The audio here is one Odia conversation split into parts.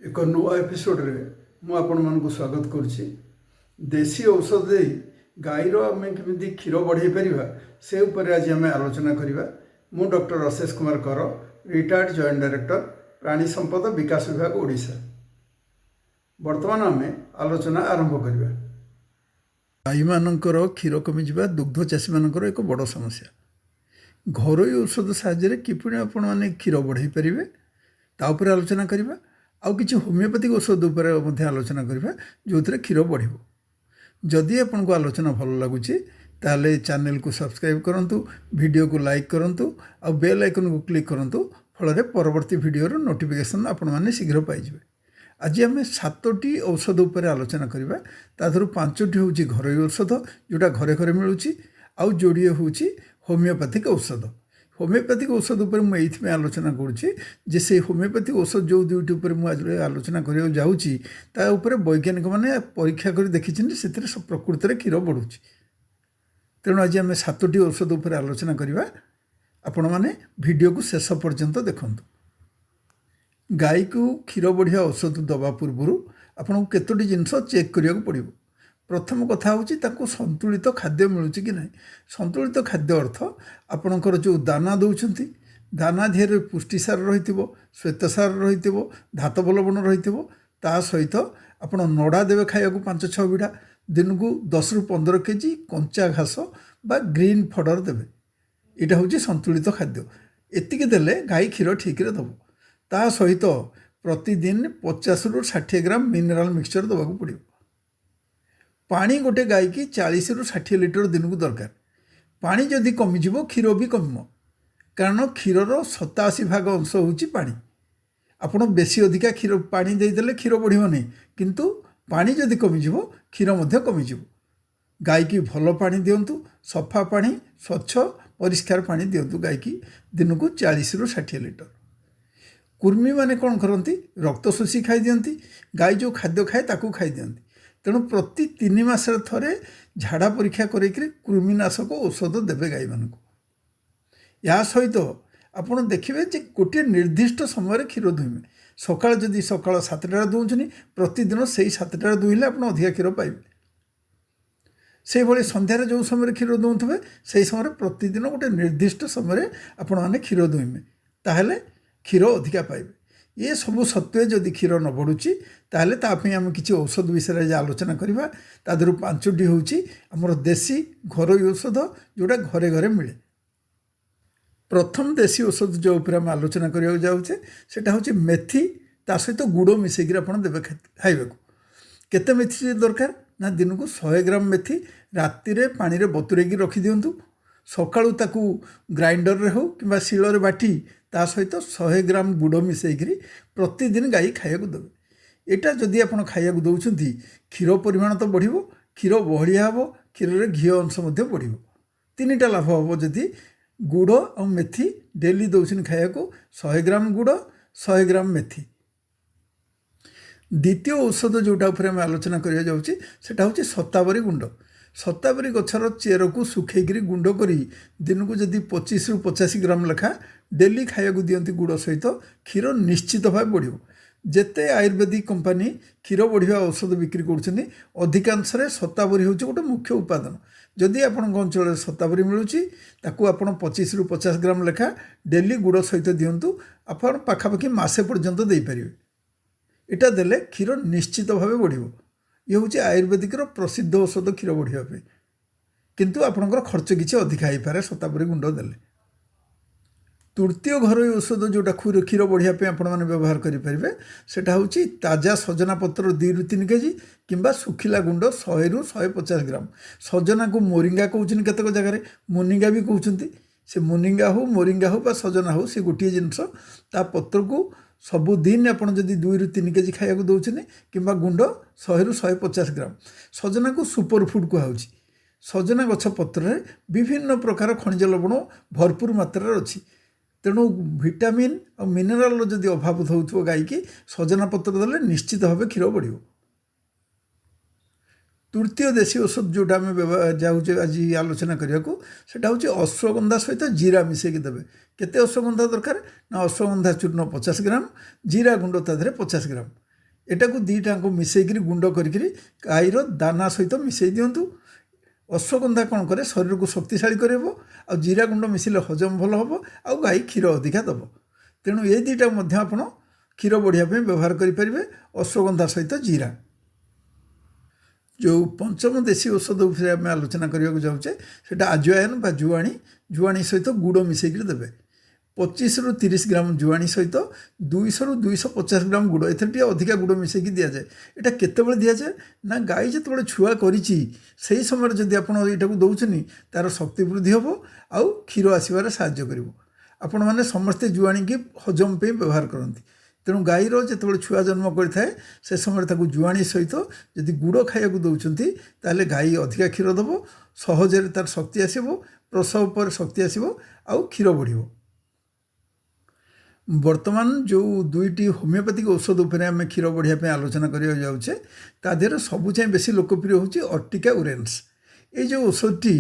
ଏକ ନୂଆ ଏପିସୋଡ଼ରେ ମୁଁ ଆପଣମାନଙ୍କୁ ସ୍ୱାଗତ କରୁଛି। ଦେଶୀ ଔଷଧ ଦେଇ ଗାଈର ଆମେ କେମିତି କ୍ଷୀର ବଢ଼ାଇ ପାରିବା, ସେ ଉପରେ ଆଜି ଆମେ ଆଲୋଚନା କରିବା। ମୁଁ ଡକ୍ଟର ଅଶେଷ କୁମାର କର, ରିଟାୟାର୍ଡ ଜଏଣ୍ଟ ଡାଇରେକ୍ଟର, ପ୍ରାଣୀ ସମ୍ପଦ ବିକାଶ ବିଭାଗ, ଓଡ଼ିଶା। ବର୍ତ୍ତମାନ ଆମେ ଆଲୋଚନା ଆରମ୍ଭ କରିବା। ଗାଈମାନଙ୍କର କ୍ଷୀର କମିଯିବା ଦୁଗ୍ଧ ଚାଷୀମାନଙ୍କର ଏକ ବଡ଼ ସମସ୍ୟା। ଘରୋଇ ଔଷଧ ସାହାଯ୍ୟରେ କିପରି ଆପଣମାନେ କ୍ଷୀର ବଢ଼ାଇ ପାରିବେ, ତା ଉପରେ ଆଲୋଚନା କରିବା। ଆଉ କିଛି ହୋମିଓପାଥିକ୍ ଔଷଧ ଉପରେ ମଧ୍ୟ ଆଲୋଚନା କରିବା, ଯେଉଁଥିରେ କ୍ଷୀର ବଢ଼ିବ। ଯଦି ଆପଣଙ୍କୁ ଆଲୋଚନା ଭଲ ଲାଗୁଛି, ତାହେଲେ ଚ୍ୟାନେଲକୁ ସବସ୍କ୍ରାଇବ୍ କରନ୍ତୁ, ଭିଡ଼ିଓକୁ ଲାଇକ୍ କରନ୍ତୁ ଆଉ ବେଲ୍ ଆଇକନ୍କୁ କ୍ଲିକ୍ କରନ୍ତୁ। ଫଳରେ ପରବର୍ତ୍ତୀ ଭିଡ଼ିଓର ନୋଟିଫିକେସନ୍ ଆପଣମାନେ ଶୀଘ୍ର ପାଇଯିବେ। ଆଜି ଆମେ ସାତୋଟି ଔଷଧ ଉପରେ ଆଲୋଚନା କରିବା। ତା ଦେହରୁ ପାଞ୍ଚଟି ହେଉଛି ଘରୋଇ ଔଷଧ, ଯେଉଁଟା ଘରେ ଘରେ ମିଳୁଛି, ଆଉ ଯୋଡ଼ିଏ ହେଉଛି ହୋମିଓପାଥିକ୍ ଔଷଧ। ହୋମିଓପାଥିକ୍ ଔଷଧ ଉପରେ ମୁଁ ଏଇଥିପାଇଁ ଆଲୋଚନା କରୁଛି ଯେ ସେଇ ହୋମିଓପାଥିକ୍ ଔଷଧ ଯେଉଁ ଦୁଇଟି ଉପରେ ମୁଁ ଆଜି ଆଲୋଚନା କରିବାକୁ ଯାଉଛି, ତା ଉପରେ ବୈଜ୍ଞାନିକମାନେ ପରୀକ୍ଷା କରି ଦେଖିଛନ୍ତି, ସେଥିରେ ପ୍ରକୃତରେ କ୍ଷୀର ବଢ଼ୁଛି। ତେଣୁ ଆଜି ଆମେ ସାତୋଟି ଔଷଧ ଉପରେ ଆଲୋଚନା କରିବା। ଆପଣମାନେ ଭିଡ଼ିଓକୁ ଶେଷ ପର୍ଯ୍ୟନ୍ତ ଦେଖନ୍ତୁ। ଗାଈକୁ କ୍ଷୀର ବଢ଼ିବା ଔଷଧ ଦେବା ପୂର୍ବରୁ ଆପଣଙ୍କୁ କେତୋଟି ଜିନିଷ ଚେକ୍ କରିବାକୁ ପଡ଼ିବ। ପ୍ରଥମ କଥା ହେଉଛି, ତାକୁ ସନ୍ତୁଳିତ ଖାଦ୍ୟ ମିଳୁଛି କି ନାହିଁ। ସନ୍ତୁଳିତ ଖାଦ୍ୟ ଅର୍ଥ, ଆପଣଙ୍କର ଯେଉଁ ଦାନା ଦେଉଛନ୍ତି, ଦାନା ଦେହରେ ପୁଷ୍ଟିସାର ରହିଥିବ, ଶ୍ୱେତସାର ରହିଥିବ, ଧାତବ ଲବଣ ରହିଥିବ। ତା ସହିତ ଆପଣ ନଡ଼ା ଦେବେ ଖାଇବାକୁ 5-6 ବିଡ଼ା। ଦିନକୁ 10ରୁ 15 କେଜି କଞ୍ଚା ଘାସ ବା ଗ୍ରୀନ୍ ଫଡ଼ର ଦେବେ। ଏଇଟା ହେଉଛି ସନ୍ତୁଳିତ ଖାଦ୍ୟ। ଏତିକି ଦେଲେ ଗାଈ କ୍ଷୀର ଠିକ୍ରେ ଦେବ। ତା ସହିତ ପ୍ରତିଦିନ 50ରୁ 60 ଗ୍ରାମ ମିନେରାଲ ମିକ୍ସଚର ଦେବାକୁ ପଡ଼ିବ। ପାଣି ଗୋଟେ ଗାଈକି 40ରୁ 60 ଲିଟର ଦିନକୁ ଦରକାର। ପାଣି ଯଦି କମିଯିବ, କ୍ଷୀର ବି କମିବ, କାରଣ କ୍ଷୀରର 87 ଭାଗ ଅଂଶ ହେଉଛି ପାଣି। ଆପଣ ବେଶୀ ଅଧିକା କ୍ଷୀର ପାଣି ଦେଇଦେଲେ କ୍ଷୀର ବଢ଼ିବ ନାହିଁ, କିନ୍ତୁ ପାଣି ଯଦି କମିଯିବ, କ୍ଷୀର ମଧ୍ୟ କମିଯିବ। ଗାଈକି ଭଲ ପାଣି ଦିଅନ୍ତୁ, ସଫା ପାଣି, ସ୍ୱଚ୍ଛ ପରିଷ୍କାର ପାଣି ଦିଅନ୍ତୁ ଗାଈକି ଦିନକୁ 40ରୁ 60 ଲିଟର। କୃମିମାନେ କ'ଣ କରନ୍ତି? ରକ୍ତ ଶୋଷି ଖାଇଦିଅନ୍ତି। ଗାଈ ଯେଉଁ ଖାଦ୍ୟ ଖାଏ, ତାକୁ ଖାଇଦିଅନ୍ତି। ତେଣୁ ପ୍ରତି 3 ମାସରେ ଥରେ ଝାଡ଼ା ପରୀକ୍ଷା କରିକିରି କୃମିନାଶକ ଔଷଧ ଦେବେ ଗାଈମାନଙ୍କୁ। ଏହା ସହିତ ଆପଣ ଦେଖିବେ ଯେ ଗୋଟିଏ ନିର୍ଦ୍ଦିଷ୍ଟ ସମୟରେ କ୍ଷୀର ଦୁହିଁବେ। ସକାଳେ ଯଦି ସକାଳ 7ଟାରେ ଦୁହୁଁଛନ୍ତି, ପ୍ରତିଦିନ ସେଇ 7ଟାରେ ଦୁହିଁଲେ ଆପଣ ଅଧିକା କ୍ଷୀର ପାଇବେ। ସେଇଭଳି ସନ୍ଧ୍ୟାରେ ଯେଉଁ ସମୟରେ କ୍ଷୀର ଦୁହୁଁଥିବେ, ସେଇ ସମୟରେ ପ୍ରତିଦିନ ଗୋଟେ ନିର୍ଦ୍ଦିଷ୍ଟ ସମୟରେ ଆପଣମାନେ କ୍ଷୀର ଦୁହିଁବେ, ତାହେଲେ କ୍ଷୀର ଅଧିକା ପାଇବେ। ଏସବୁ ସତ୍ତ୍ୱେ ଯଦି କ୍ଷୀର ନ ବଢ଼ୁଛି, ତାହେଲେ ତା ପାଇଁ ଆମେ କିଛି ଔଷଧ ବିଷୟରେ ଆଜି ଆଲୋଚନା କରିବା। ତା ଦେହରୁ ପାଞ୍ଚଟି ହେଉଛି ଆମର ଦେଶୀ ଘରୋଇ ଔଷଧ, ଯେଉଁଟା ଘରେ ଘରେ ମିଳେ। ପ୍ରଥମ ଦେଶୀ ଔଷଧ ଯେଉଁ ଉପରେ ଆମେ ଆଲୋଚନା କରିବାକୁ ଯାଉଛେ, ସେଇଟା ହେଉଛି ମେଥି। ତା ସହିତ ଗୁଡ଼ ମିଶାଇକିରି ଆପଣ ଦେବେ ଖାଇବାକୁ। କେତେ ମେଥି ଦରକାର ନା, ଦିନକୁ 100 ଗ୍ରାମ ମେଥି ରାତିରେ ପାଣିରେ ବତୁରେଇକି ରଖିଦିଅନ୍ତୁ। ସକାଳୁ ତାକୁ ଗ୍ରାଇଣ୍ଡରରେ ହେଉ କିମ୍ବା ଶିଳରେ ବାଟି ତା ସହିତ 100 ଗ୍ରାମ ଗୁଡ଼ ମିଶାଇକିରି ପ୍ରତିଦିନ ଗାଈ ଖାଇବାକୁ ଦେବେ। ଏଇଟା ଯଦି ଆପଣ ଖାଇବାକୁ ଦେଉଛନ୍ତି, କ୍ଷୀର ପରିମାଣ ତ ବଢ଼ିବ, କ୍ଷୀର ବହଳିଆ ହେବ, କ୍ଷୀରରେ ଘିଅ ଅଂଶ ମଧ୍ୟ ବଢ଼ିବ। ତିନିଟା ଲାଭ ହେବ ଯଦି ଗୁଡ଼ ଆଉ ମେଥି ଡେଲି ଦେଉଛନ୍ତି ଖାଇବାକୁ, 100 ଗ୍ରାମ ଗୁଡ଼, 100 ଗ୍ରାମ ମେଥି। ଦ୍ୱିତୀୟ ଔଷଧ ଯେଉଁଟା ଉପରେ ଆମେ ଆଲୋଚନା କରିବାକୁ ଯାଉଛି, ସେଇଟା ହେଉଛି ଶତାବରୀ ଗୁଣ୍ଡ। ଶତାବରୀ ଗଛର ଚେରକୁ ଶୁଖେଇକିରି ଗୁଣ୍ଡ କରି ଦିନକୁ ଯଦି 25ରୁ 85 ଗ୍ରାମ ଲେଖା ଡେଲି ଖାଇବାକୁ ଦିଅନ୍ତି ଗୁଡ଼ ସହିତ, କ୍ଷୀର ନିଶ୍ଚିତ ଭାବେ ବଢ଼ିବ। ଯେତେ ଆୟୁର୍ବେଦିକ କମ୍ପାନୀ କ୍ଷୀର ବଢ଼ିବା ଔଷଧ ବିକ୍ରି କରୁଛନ୍ତି, ଅଧିକାଂଶରେ ଶତାବରୀ ହେଉଛି ଗୋଟେ ମୁଖ୍ୟ ଉପାଦାନ। ଯଦି ଆପଣଙ୍କ ଅଞ୍ଚଳରେ ଶତାବରୀ ମିଳୁଛି, ତାକୁ ଆପଣ 25ରୁ 50 ଗ୍ରାମ ଲେଖା ଡେଲି ଗୁଡ଼ ସହିତ ଦିଅନ୍ତୁ। ଆପଣ ପାଖାପାଖି ମାସେ ପର୍ଯ୍ୟନ୍ତ ଦେଇପାରିବେ। ଏଇଟା ଦେଲେ କ୍ଷୀର ନିଶ୍ଚିତ ଭାବେ ବଢ଼ିବ। ଇଏ ହେଉଛି ଆୟୁର୍ବେଦିକର ପ୍ରସିଦ୍ଧ ଔଷଧ କ୍ଷୀର ବଢ଼ିବା ପାଇଁ। କିନ୍ତୁ ଆପଣଙ୍କର ଖର୍ଚ୍ଚ କିଛି ଅଧିକା ହେଇପାରେ ଶତାବରୀ ଗୁଣ୍ଡ ଦେଲେ। ତୃତୀୟ ଘରୋଇ ଔଷଧ ଯେଉଁଟା କ୍ଷୀର ବଢ଼ିବା ପାଇଁ ଆପଣମାନେ ବ୍ୟବହାର କରିପାରିବେ, ସେଇଟା ହେଉଛି ତାଜା ସଜନା ପତ୍ର 2ରୁ 3 କେଜି କିମ୍ବା ଶୁଖିଲା ଗୁଣ୍ଡ 100ରୁ 150 ଗ୍ରାମ। ସଜନାକୁ ମୋରିଙ୍ଗା କହୁଛନ୍ତି କେତେକ ଜାଗାରେ, ମୁନିଙ୍ଗା ବି କହୁଛନ୍ତି। ସେ ମୁନିଙ୍ଗା ହେଉ, ମୋରିଙ୍ଗା ହେଉ ବା ସଜନା ହେଉ, ସେ ଗୋଟିଏ ଜିନିଷ। ତା ପତ୍ରକୁ ସବୁଦିନ ଆପଣ ଯଦି 2ରୁ 3 କେଜି ଖାଇବାକୁ ଦେଉଛନ୍ତି କିମ୍ବା ଗୁଣ୍ଡ 100ରୁ 150 ଗ୍ରାମ। ସଜନାକୁ ସୁପର ଫୁଡ଼୍ କୁହାହେଉଛି। ସଜନା ଗଛ ପତ୍ରରେ ବିଭିନ୍ନ ପ୍ରକାର ଖଣିଜ ଲବଣ ଭରପୁର ମାତ୍ରାରେ ଅଛି। ତେଣୁ ଭିଟାମିନ୍ ଆଉ ମିନେରାଲର ଯଦି ଅଭାବ ହେଉଥିବ ଗାଈକି, ସଜନା ପତ୍ର ଦେଲେ ନିଶ୍ଚିତ ଭାବେ କ୍ଷୀର ବଢ଼ିବ। ତୃତୀୟ ଦେଶୀ ଔଷଧ ଯେଉଁଟା ଆମେ ଯାଉଛେ ଆଜି ଆଲୋଚନା କରିବାକୁ, ସେଇଟା ହେଉଛି ଅଶ୍ୱଗନ୍ଧା ସହିତ ଜିରା ମିଶାଇକି ଦେବେ। କେତେ ଅଶ୍ୱଗନ୍ଧା ଦରକାର ନା, ଅଶ୍ୱଗନ୍ଧା ଚୂର୍ଣ୍ଣ 50 ଗ୍ରାମ, ଜିରା ଗୁଣ୍ଡ ତା ଦେହରେ 50 ଗ୍ରାମ। ଏଟାକୁ ଦୁଇଟାଙ୍କୁ ମିଶାଇକିରି ଗୁଣ୍ଡ କରିକିରି ଗାଈର ଦାନା ସହିତ ମିଶାଇ ଦିଅନ୍ତୁ। ଅଶ୍ୱଗନ୍ଧା କ'ଣ କରେ? ଶରୀରକୁ ଶକ୍ତିଶାଳୀ କରିବ, ଆଉ ଜିରା ଗୁଣ୍ଡ ମିଶିଲେ ହଜମ ଭଲ ହେବ ଆଉ ଗାଈ କ୍ଷୀର ଅଧିକା ଦେବ। ତେଣୁ ଏ ଦୁଇଟା ମଧ୍ୟ ଆପଣ କ୍ଷୀର ବଢ଼ିବା ପାଇଁ ବ୍ୟବହାର କରିପାରିବେ, ଅଶ୍ୱଗନ୍ଧା ସହିତ ଜିରା। ଯେଉଁ ପଞ୍ଚମ ଦେଶୀ ଔଷଧ ଉପରେ ଆମେ ଆଲୋଚନା କରିବାକୁ ଯାଉଛେ, ସେଇଟା ଆଜୁଆୟନ ବା ଜୁଆଣି। ଜୁଆଣି ସହିତ ଗୁଡ଼ ମିଶାଇକିରି ଦେବେ। 25ରୁ 30 ଗ୍ରାମ ଜୁଆଣି ସହିତ 200ରୁ 250 ଗ୍ରାମ ଗୁଡ଼, ଏଥିରେ ଟିକେ ଅଧିକା ଗୁଡ଼ ମିଶାଇକି ଦିଆଯାଏ। ଏଇଟା କେତେବେଳେ ଦିଆଯାଏ ନା, ଗାଈ ଯେତେବେଳେ ଛୁଆ କରିଛି ସେଇ ସମୟରେ ଯଦି ଆପଣ ଏଇଟାକୁ ଦେଉଛନ୍ତି, ତା'ର ଶକ୍ତି ବୃଦ୍ଧି ହେବ ଆଉ କ୍ଷୀର ଆସିବାରେ ସାହାଯ୍ୟ କରିବ। ଆପଣମାନେ ସମସ୍ତେ ଜୁଆଣିକି ହଜମ ପାଇଁ ବ୍ୟବହାର କରନ୍ତି। ତେଣୁ ଗାଈର ଯେତେବେଳେ ଛୁଆ ଜନ୍ମ କରିଥାଏ, ସେ ସମୟରେ ତାକୁ ଜୁଆଣି ସହିତ ଯଦି ଗୁଡ଼ ଖାଇବାକୁ ଦେଉଛନ୍ତି, ତାହେଲେ ଗାଈ ଅଧିକା କ୍ଷୀର ଦେବ, ସହଜରେ ତା'ର ଶକ୍ତି ଆସିବ, ପ୍ରସବ ପରେ ଶକ୍ତି ଆସିବ ଆଉ କ୍ଷୀର ବଢ଼ିବ। ବର୍ତ୍ତମାନ ଯେଉଁ ଦୁଇଟି ହୋମିଓପାଥିକ୍ ଔଷଧ ଉପରେ ଆମେ କ୍ଷୀର ବଢ଼ିବା ପାଇଁ ଆଲୋଚନା କରିବାକୁ ଯାଉଛେ, ତା ଦେହରେ ସବୁ ଯାଏଁ ବେଶୀ ଲୋକପ୍ରିୟ ହେଉଛି ଅର୍ଟିକା ଉରେନ୍ସ। ଏଇ ଯେଉଁ ଔଷଧଟି,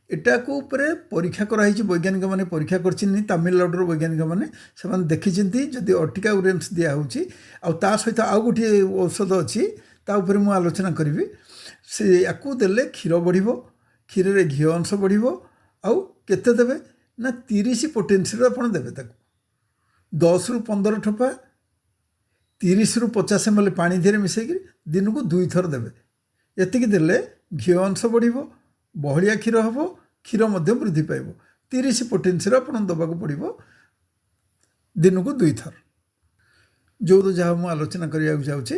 ଏଟାକୁ ଉପରେ ପରୀକ୍ଷା କରାହେଇଛି। ବୈଜ୍ଞାନିକମାନେ ପରୀକ୍ଷା କରିଛନ୍ତି, ତାମିଲନାଡ଼ୁର ବୈଜ୍ଞାନିକମାନେ। ସେମାନେ ଦେଖିଛନ୍ତି, ଯଦି ଅର୍ଟିକା ଉରେନ୍ସ ଦିଆହେଉଛି ଆଉ ତା ସହିତ ଆଉ ଗୋଟିଏ ଔଷଧ ଅଛି, ତା ଉପରେ ମୁଁ ଆଲୋଚନା କରିବି, ସେ ୟାକୁ ଦେଲେ କ୍ଷୀର ବଢ଼ିବ, କ୍ଷୀରରେ ଘିଅ ଅଂଶ ବଢ଼ିବ। ଆଉ କେତେ ଦେବେ ନା, 30 ପୋଟେନ୍ସିର ଆପଣ ଦେବେ ତାକୁ 10ରୁ 15 ଠୋପା 30ରୁ 50 ଏମ୍ ଏଲ୍ ପାଣି ଦେହରେ ମିଶାଇକି ଦିନକୁ ଦୁଇଥର ଦେବେ। ଏତିକି ଦେଲେ ଘିଅ ଅଂଶ ବଢ଼ିବ, ବହଳିଆ କ୍ଷୀର ହେବ, କ୍ଷୀର ମଧ୍ୟ ବୃଦ୍ଧି ପାଇବ। 30 ପୋଟେନ୍ସିର ଆପଣ ଦେବାକୁ ପଡ଼ିବ ଦିନକୁ ଦୁଇଥର। ଯେଉଁ ଯାହା ମୁଁ ଆଲୋଚନା କରିବାକୁ ଯାଉଛି,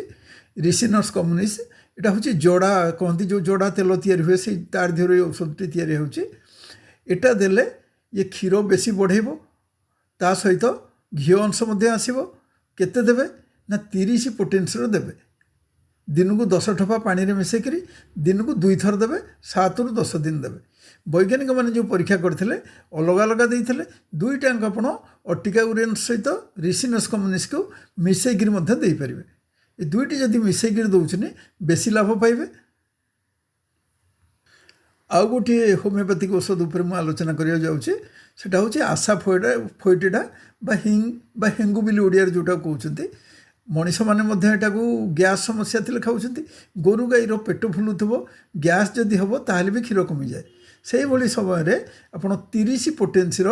ରିସିନସ୍ କମ୍ୟୁନିସ୍, ଏଇଟା ହେଉଛି ଜଡ଼ା କହନ୍ତି, ଯେଉଁ ଜଡ଼ା ତେଲ ତିଆରି ହୁଏ, ସେଇ ତାର ଦେହରୁ ଏଇ ଔଷଧଟି ତିଆରି ହେଉଛି। ଏଇଟା ଦେଲେ ଇଏ କ୍ଷୀର ବେଶୀ ବଢ଼େଇବ, ତା ସହିତ ଘିଅ ଅଂଶ ମଧ୍ୟ ଆସିବ। କେତେ ଦେବେ ନା, 30 ପୋଟେନ୍ସିର ଦେବେ, ଦିନକୁ 10 ଠୋପା ପାଣିରେ ମିଶାଇକିରି ଦିନକୁ ଦୁଇଥର ଦେବେ, 7ରୁ 10 ଦିନ ଦେବେ। ବୈଜ୍ଞାନିକମାନେ ଯେଉଁ ପରୀକ୍ଷା କରିଥିଲେ, ଅଲଗା ଅଲଗା ଦେଇଥିଲେ। ଦୁଇଟାଙ୍କ ଆପଣ ଅଟିକା ଉରେନ୍ସ ସହିତ ରିସିନସ୍ କମ୍ୟୁନିସ୍କୁ ମିଶାଇକିରି ମଧ୍ୟ ଦେଇପାରିବେ। ଏ ଦୁଇଟି ଯଦି ମିଶାଇକିରି ଦେଉଛନ୍ତି, ବେଶୀ ଲାଭ ପାଇବେ। ଆଉ ଗୋଟିଏ ହୋମିଓପାଥିକ୍ ଔଷଧ ଉପରେ ମୁଁ ଆଲୋଚନା କରିବାକୁ ଯାଉଛି, ସେଟା ହେଉଛି ଆସା ଫୋଏଟିଡା ବା ହିଙ୍ଗ ବା ହେଙ୍ଗୁ ବୋଲି ଓଡ଼ିଆରେ ଯେଉଁଟାକୁ କହୁଛନ୍ତି। ମଣିଷମାନେ ମଧ୍ୟ ଏଟାକୁ ଗ୍ୟାସ୍ ସମସ୍ୟା ଥିଲେ ଖାଉଛନ୍ତି। ଗୋରୁ ଗାଈର ପେଟ ଫୁଲୁଥିବ, ଗ୍ୟାସ୍ ଯଦି ହେବ, ତାହେଲେ ବି କ୍ଷୀର କମିଯାଏ। ସେଇଭଳି ସମୟରେ ଆପଣ 30 ପୋଟେନ୍ସିର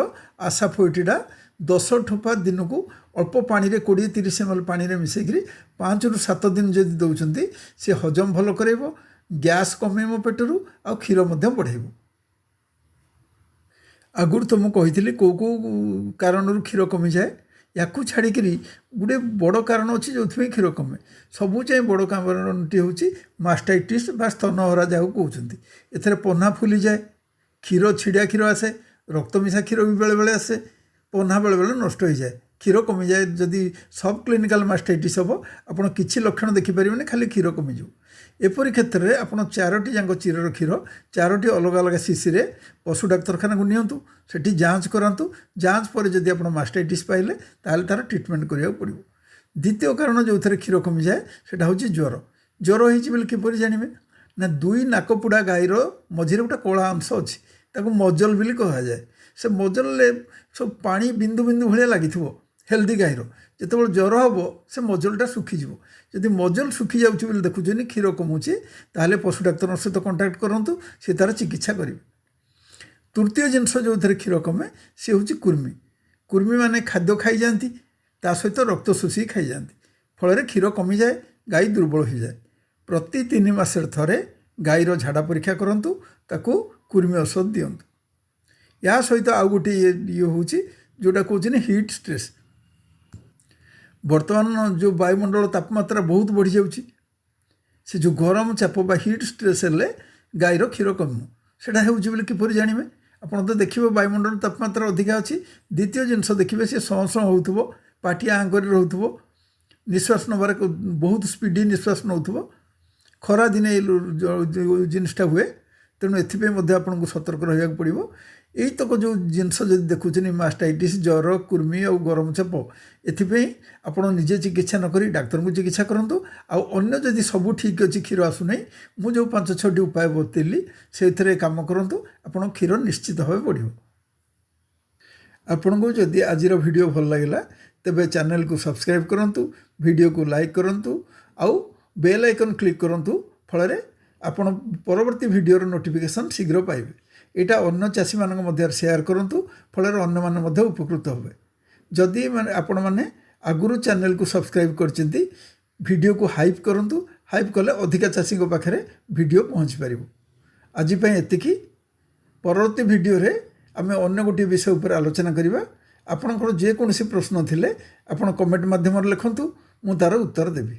ଆସା ଫୋଏଟିଡା 10 ଠୋପା ଦିନକୁ ଅଳ୍ପ ପାଣିରେ, 20-30 ଏମ୍ ଏଲ୍ ପାଣିରେ ମିଶାଇକିରି 5ରୁ 7 ଦିନ ଯଦି ଦେଉଛନ୍ତି, ସେ ହଜମ ଭଲ କରାଇବ, ଗ୍ୟାସ୍ କମେଇବ ପେଟରୁ ଆଉ କ୍ଷୀର ମଧ୍ୟ ବଢ଼େଇବ। ଆଗରୁ ତ ମୁଁ କହିଥିଲି କେଉଁ କେଉଁ କାରଣରୁ କ୍ଷୀର କମିଯାଏ। ୟାକୁ ଛାଡ଼ିକିରି ଗୋଟେ ବଡ଼ କାରଣ ଅଛି ଯେଉଁଥିପାଇଁ କ୍ଷୀର କମେ। ସବୁ ଯାଏଁ ବଡ଼ କାରଣଟି ହେଉଛି ମାଷ୍ଟାଇଟିସ୍ ବା ସ୍ତନହରା ଯାହାକୁ କହୁଛନ୍ତି। ଏଥିରେ ପହ୍ନା ଫୁଲିଯାଏ, କ୍ଷୀର ଛିଡ଼ିଆ କ୍ଷୀର ଆସେ, ରକ୍ତ ମିଶା କ୍ଷୀର ବି ବେଳେବେଳେ ଆସେ, ପହ୍ନା ବେଳେବେଳେ ନଷ୍ଟ ହୋଇଯାଏ, କ୍ଷୀର କମିଯାଏ। ଯଦି ସବ୍ କ୍ଲିନିକାଲ୍ ମାଷ୍ଟାଇଟିସ୍ ହେବ, ଆପଣ କିଛି ଲକ୍ଷଣ ଦେଖିପାରିବେନି, ଖାଲି କ୍ଷୀର କମିଯିବ। ଏପରି କ୍ଷେତ୍ରରେ ଆପଣ ଚାରୋଟି ଯାକ ଚିରର କ୍ଷୀର ଚାରୋଟି ଅଲଗା ଅଲଗା ଶିଶିରେ ପଶୁ ଡାକ୍ତରଖାନାକୁ ନିଅନ୍ତୁ, ସେଠି ଯାଞ୍ଚ କରାନ୍ତୁ। ଯାଞ୍ଚ ପରେ ଯଦି ଆପଣ ମାଷ୍ଟାଇଟିସ୍ ପାଇଲେ, ତାହେଲେ ତା'ର ଟ୍ରିଟମେଣ୍ଟ କରିବାକୁ ପଡ଼ିବ। ଦ୍ୱିତୀୟ କାରଣ ଯେଉଁଥିରେ କ୍ଷୀର କମିଯାଏ, ସେଇଟା ହେଉଛି ଜ୍ୱର। ଜ୍ୱର ହେଇଛି ବୋଲି କିପରି ଜାଣିବେ ନା, ଦୁଇ ନାକପୁଡ଼ା ଗାଈର ମଝିରେ ଗୋଟେ କଳା ଅଂଶ ଅଛି, ତାକୁ ମଜଲ ବୋଲି କୁହାଯାଏ। ସେ ମଜଲରେ ସବୁ ପାଣି ବିନ୍ଦୁ ବିନ୍ଦୁ ଭଳିଆ ଲାଗିଥିବ ହେଲ୍ଦି ଗାଈର। ଯେତେବେଳେ ଜ୍ୱର ହେବ, ସେ ମଜଲଟା ଶୁଖିଯିବ। ଯଦି ମଜଲ ଶୁଖିଯାଉଛି ବୋଲି ଦେଖୁଛନ୍ତି କ୍ଷୀର କମୁଛି, ତାହେଲେ ପଶୁ ଡାକ୍ତରଙ୍କ ସହିତ କଣ୍ଟାକ୍ଟ କରନ୍ତୁ, ସେ ତା'ର ଚିକିତ୍ସା କରିବେ। ତୃତୀୟ ଜିନିଷ ଯେଉଁଥିରେ କ୍ଷୀର କମେ, ସେ ହେଉଛି କୁର୍ମି। କୁର୍ମିମାନେ ଖାଦ୍ୟ ଖାଇଯାଆନ୍ତି, ତା ସହିତ ରକ୍ତ ଶୋଷିକି ଖାଇଯାଆନ୍ତି, ଫଳରେ କ୍ଷୀର କମିଯାଏ, ଗାଈ ଦୁର୍ବଳ ହୋଇଯାଏ। ପ୍ରତି 3 ମାସରେ ଥରେ ଗାଈର ଝାଡ଼ା ପରୀକ୍ଷା କରନ୍ତୁ, ତାକୁ କୁର୍ମି ଔଷଧ ଦିଅନ୍ତୁ। ଏହା ସହିତ ଆଉ ଗୋଟିଏ ଇଏ ହେଉଛି ଯେଉଁଟା କହୁଛନ୍ତି ହିଟ୍ ଷ୍ଟ୍ରେସ୍। ବର୍ତ୍ତମାନ ଯେଉଁ ବାୟୁମଣ୍ଡଳ ତାପମାତ୍ରା ବହୁତ ବଢ଼ିଯାଉଛି, ସେ ଯେଉଁ ଗରମ ଚାପ ବା ହିଟ୍ ଷ୍ଟ୍ରେସ୍ ହେଲେ ଗାଈର କ୍ଷୀର କମିବ। ସେଇଟା ହେଉଛି ବୋଲି କିପରି ଜାଣିବେ? ଆପଣ ତ ଦେଖିବେ ବାୟୁମଣ୍ଡଳ ତାପମାତ୍ରା ଅଧିକା ଅଛି। ଦ୍ୱିତୀୟ ଜିନିଷ ଦେଖିବେ, ସେ ସଁ ସଁ ହେଉଥିବ, ପାଟି ଆଁ କରି ରହୁଥିବ, ନିଶ୍ୱାସ ନେବାରେ ବହୁତ ସ୍ପିଡ଼ି ନିଶ୍ୱାସ ନେଉଥିବ। ଖରାଦିନେ ଏଇ ଯେଉଁ ଜିନିଷଟା ହୁଏ। ତେଣୁ ଏଥିପାଇଁ ମଧ୍ୟ ଆପଣଙ୍କୁ ସତର୍କ ରହିବାକୁ ପଡ଼ିବ। ଏଇତକ ଯେଉଁ ଜିନିଷ ଯଦି ଦେଖୁଛନ୍ତି, ମାଷ୍ଟାଇଟିସ୍, ଜ୍ୱର, କୁର୍ମି ଆଉ ଗରମ ଚାପ, ଏଥିପାଇଁ ଆପଣ ନିଜେ ଚିକିତ୍ସା ନ କରି ଡାକ୍ତରଙ୍କୁ ଚିକିତ୍ସା କରନ୍ତୁ। ଆଉ ଅନ୍ୟ ଯଦି ସବୁ ଠିକ୍ ଅଛି, କ୍ଷୀର ଆସୁନାହିଁ, ମୁଁ ଯେଉଁ ପାଞ୍ଚ ଛଅଟି ଉପାୟ ବତେଇଲି, ସେଇଥିରେ କାମ କରନ୍ତୁ, ଆପଣ କ୍ଷୀର ନିଶ୍ଚିତ ଭାବେ ବଢ଼ିବ। ଆପଣଙ୍କୁ ଯଦି ଆଜିର ଭିଡ଼ିଓ ଭଲ ଲାଗିଲା, ତେବେ ଚ୍ୟାନେଲକୁ ସବସ୍କ୍ରାଇବ୍ କରନ୍ତୁ, ଭିଡ଼ିଓକୁ ଲାଇକ୍ କରନ୍ତୁ। ଆଉ ବେଲ୍ ଆଇକନ୍ କ୍ଲିକ୍ କରନ୍ତୁ, ଫଳରେ ଆପଣ ପରବର୍ତ୍ତୀ ଭିଡ଼ିଓର ନୋଟିଫିକେସନ୍ ଶୀଘ୍ର ପାଇବେ। ଏଇଟା ଅନ୍ୟ ଚାଷୀମାନଙ୍କ ମଧ୍ୟରେ ସେୟାର କରନ୍ତୁ, ଫଳରେ ଅନ୍ୟମାନେ ମଧ୍ୟ ଉପକୃତ ହେବେ। ଯଦି ମାନେ ଆପଣମାନେ ଆଗରୁ ଚ୍ୟାନେଲକୁ ସବସ୍କ୍ରାଇବ୍ କରିଛନ୍ତି, ଭିଡ଼ିଓକୁ ହାଇପ୍ କରନ୍ତୁ। ହାଇପ୍ କଲେ ଅଧିକା ଚାଷୀଙ୍କ ପାଖରେ ଭିଡ଼ିଓ ପହଞ୍ଚି ପାରିବ। ଆଜି ପାଇଁ ଏତିକି। ପରବର୍ତ୍ତୀ ଭିଡ଼ିଓରେ ଆମେ ଅନ୍ୟ ଗୋଟିଏ ବିଷୟ ଉପରେ ଆଲୋଚନା କରିବା। ଆପଣଙ୍କର ଯେକୌଣସି ପ୍ରଶ୍ନ ଥିଲେ ଆପଣ କମେଣ୍ଟ ମାଧ୍ୟମରେ ଲେଖନ୍ତୁ, ମୁଁ ତା'ର ଉତ୍ତର ଦେବି।